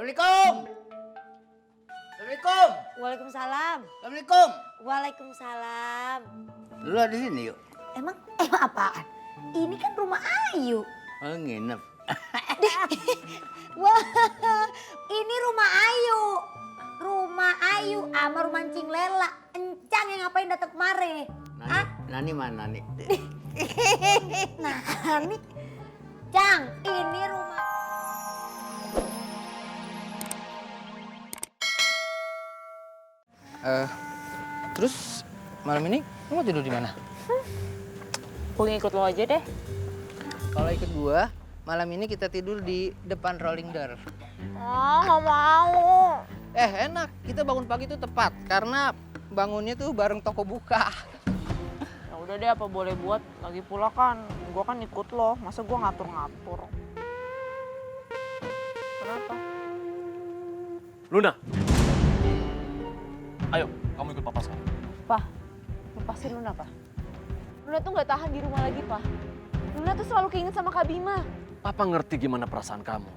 Assalamualaikum. Assalamualaikum. Waalaikumsalam. Assalamualaikum. Waalaikumsalam. Lu ada di sini yuk. Emang apaan? Ini kan rumah Ayu. Oh, nginep. Wah, ini rumah Ayu. Rumah Ayu sama rumah Cing Lela. Encang yang ngapain datang kemari? Nani mana nih? Nani, Cang, ini rumah. Terus malam ini lu mau tidur di mana? Gue ngikut lo aja deh. Kalau ikut gua, malam ini kita tidur di depan rolling door. Gak mau. Enak, kita bangun pagi tuh tepat karena bangunnya tuh bareng toko buka. Ya udah deh, apa boleh buat. Lagi pula kan, gue kan ikut lo. Masa gue ngatur-ngatur. Kenapa? Luna, ayo kamu ikut papa sekarang. Pah, lepasin Luna, Pah. Luna tuh gak tahan di rumah lagi, Pah. Luna tuh selalu keinget sama Kak Bima. Papa ngerti gimana perasaan kamu.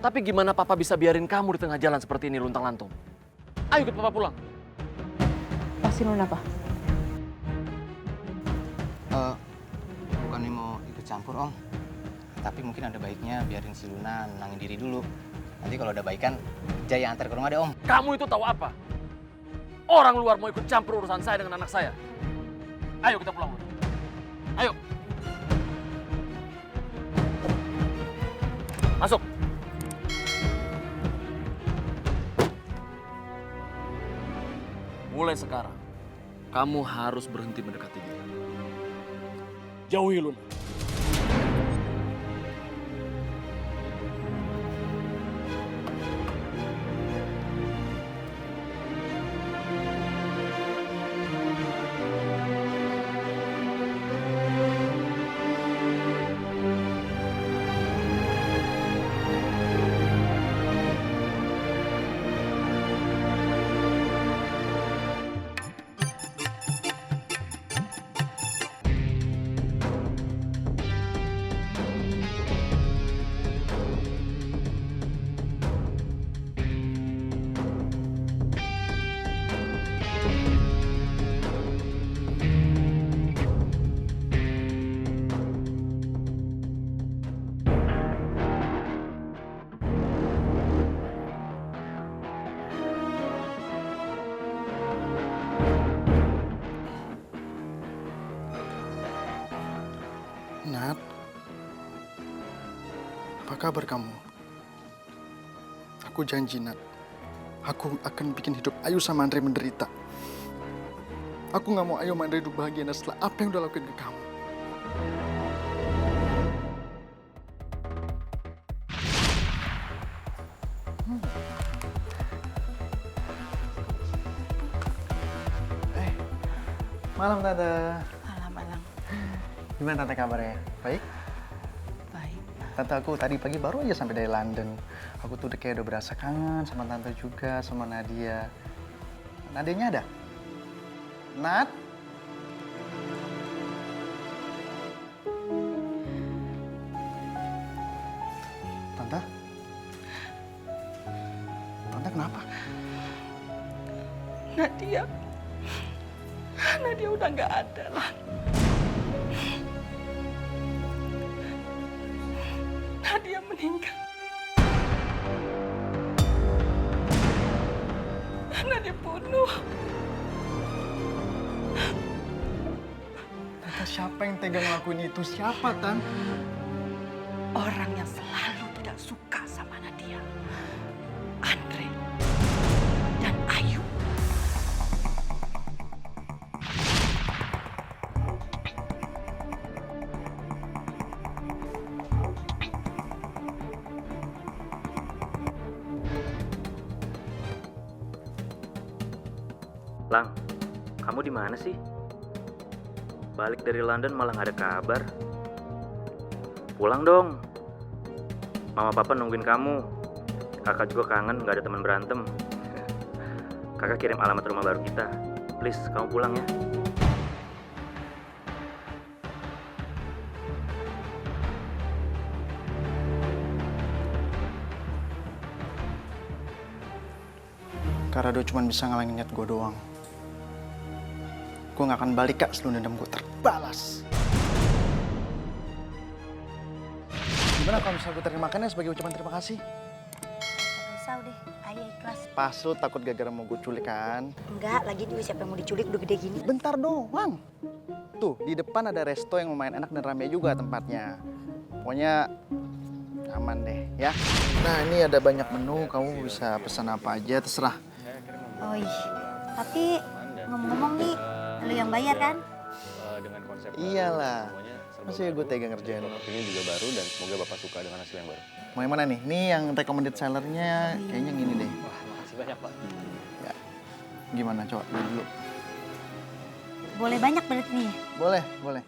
Tapi gimana papa bisa biarin kamu di tengah jalan seperti ini luntang-lantung? Ayo ikut papa pulang. Lepasin Luna, Pah. Bukannya mau ikut campur om, tapi mungkin ada baiknya biarin si Luna nenangin diri dulu. Nanti kalau udah baikan, Jaya antar ke rumah deh om. Kamu itu tahu apa? Orang luar mau ikut campur urusan saya dengan anak saya. Ayo kita pulang. Luna. Ayo. Masuk. Mulai sekarang, kamu harus berhenti mendekati dia. Jauhi Luna. Nat, apa kabar kamu? Aku janji, Nat. Aku akan bikin hidup Ayu sama Andre menderita. Aku nggak mau Ayu sama Andre hidup bahagia setelah apa yang udah lakuin ke kamu. Malam, Tante. Alang-alang. Gimana Tante kabarnya? Baik? Baik. Tante, aku tadi pagi baru aja sampai dari London. Aku tuh udah berasa kangen sama Tante juga, sama Nadia. Nadianya ada? Nat? Tante? Tante kenapa? Nadia udah nggak ada lah. Nadia meninggal. Nadia bunuh. Tante, siapa yang tega ngelakuin itu? Siapa, Tan? Orang yang selalu tidak suka sama Nadia. Andre dan Ayu. Lang, kamu di mana sih? Balik dari London malah nggak ada kabar. Pulang dong. Mama papa nungguin kamu. Kakak juga kangen nggak ada teman berantem. Kakak kirim alamat rumah baru kita. Please, kamu pulang ya. Karena dia cuma bisa ngalangin niat gue doang. Gue gak akan balik Kak sebelum dendam gue terbalas. Gimana kalau misalnya gue terima sebagai ucapan terima kasih? Gak usah udah, ayo ikhlas. Pas lu takut gara-gara mau gue culik kan? Enggak, lagi juga siapa yang mau diculik udah gede gini. Bentar doang. Tuh, di depan ada resto yang lumayan enak dan rame juga tempatnya. Pokoknya aman deh ya. Nah, ini ada banyak menu, kamu bisa pesan apa aja, terserah. Oh iya, tapi ngomong-ngomong nih, lu yang bayar kan? Dengan konsep Iyalah, masih gue tega ngerjain. ini juga baru dan semoga Bapak suka dengan hasil yang baru. Mau yang mana nih? Ini yang recommended sellernya kayaknya yang ini deh. Wah, makasih banyak Pak. Ya. Gimana, coba dulu. Boleh banyak berarti nih? Boleh, boleh.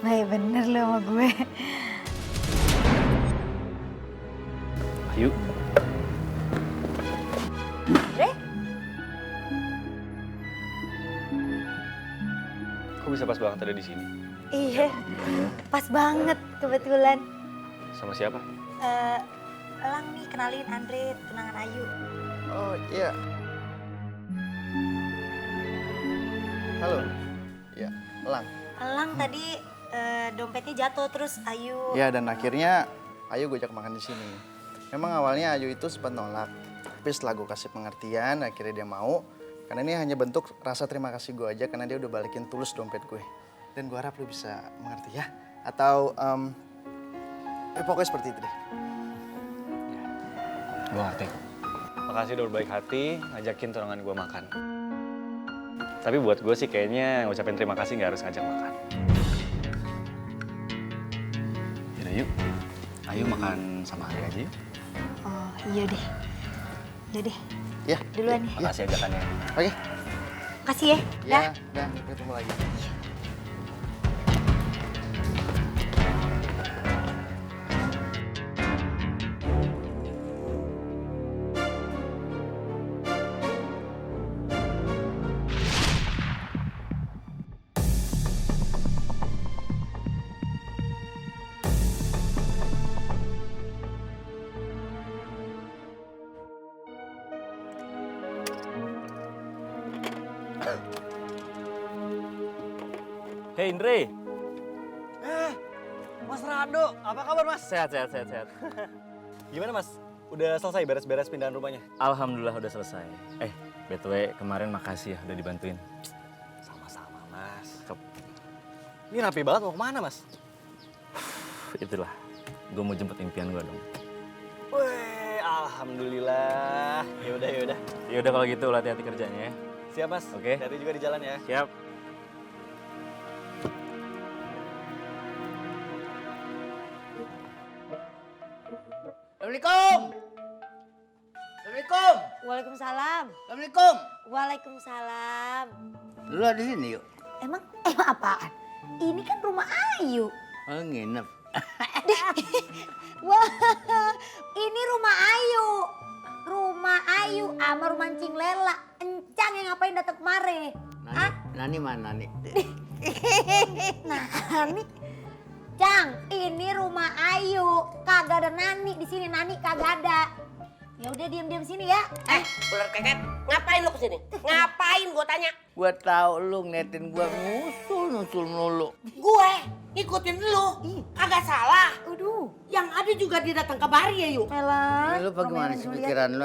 Baik bener lu sama gue. Ayo. Kok bisa pas banget ada di sini? Iya, pas banget kebetulan. Sama siapa? Elang nih kenalin Andre, tunangan Ayu. Oh iya. Halo. Ya, Elang. Elang tadi dompetnya jatuh terus Ayu. Ya, dan akhirnya Ayu gue ajak makan di sini. Memang awalnya Ayu itu sempat nolak, tapi setelah gue kasih pengertian, akhirnya dia mau. Karena ini hanya bentuk rasa terima kasih gue aja karena dia udah balikin tulus dompet gue. Dan gue harap lu bisa mengerti ya. Atau, pokoknya seperti itu deh. Gue ngerti. Makasih udah berbaik hati ngajakin tunangan gue makan. Tapi buat gue sih kayaknya ngucapin terima kasih nggak harus ngajak makan. Yaudah yuk, ayo makan sama Andre aja yuk. Oh iya deh. Iya deh. Ya. Duluan ya. Makasih ajakannya. Oke. Kasih ya. Ya, dah. Ketemu lagi. Hei Indri. Mas Rado, apa kabar Mas? Sehat. Gimana Mas? Udah selesai beres-beres pindahan rumahnya? Alhamdulillah udah selesai. BTW kemarin makasih ya udah dibantuin. Sama-sama Mas. Ini rapi banget, mau kemana Mas? Itulah, gue mau jemput impian gue dong. Wih, alhamdulillah. Yaudah. Yaudah kalau gitu hati-hati kerjanya ya. Siap Mas. Oke. Hati juga di jalan ya. Siap. Assalamualaikum. Assalamualaikum. Waalaikumsalam. Assalamualaikum. Waalaikumsalam. Lu ada di sini yuk. Emang apaan? Ini kan rumah Ayu. Oh, nginep. Wah, ini rumah Ayu. Rumah Ayu sama rumah Cing Lela. Encang yang ngapain datang kemari? Nani mana nih? Nani, Cang, ini rumah Ayu. Kagak ada Nani di sini. Nani kagak ada. Ya udah diam-diam sini ya. Ular keket, ngapain lu kesini? Ngapain gua tanya? Gua tahu lu ngeliatin gua ngusul melulu. Gue ngikutin lu, kagak salah. Aduh, Yang ada juga dia datang ke Bari ya yuk. Ella. Lu bagaimana sih pikiran lu?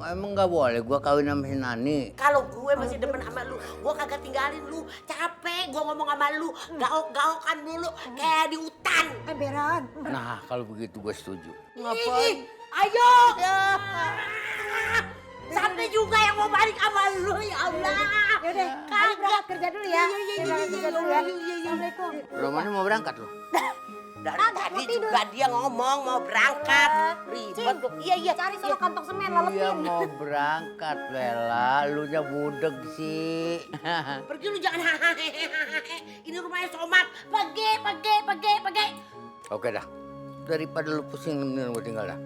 Emang nggak boleh gua kawin sama si Nani? Kalau gue masih demen sama lu, gue kagak tinggalin lu. Capek gue ngomong sama lu, gaok-gaokan mulu kayak di hutan. Emberan. Nah, kalau begitu gua setuju. Ih, ayo. Sampai juga yang mau balik sama lu ya Allah. Yaudah, Ayu berangkat kerja dulu ya. Berangkat kerja dulu ya. Assalamualaikum. Romani mau berangkat lu? Dari tadi juga dia ngomong mau berangkat. Ribet lu. Iya. Cari sama kantong semen Iya lalepin. mau berangkat, Lela. Lu nya budeg sih. Pergi lu jangan ini rumahnya Somat. Pergi. Oke dah. Daripada lu pusing mendingan gua tinggal dah.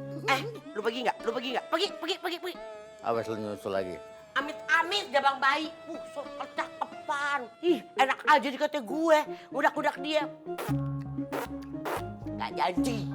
Lu pergi nggak? Pergi. Awas lu nyusul lagi. Amit-amit dia bang bayi. So kecakepan. Ih, enak aja dikata gue. Udak-udak dia. Gak janji.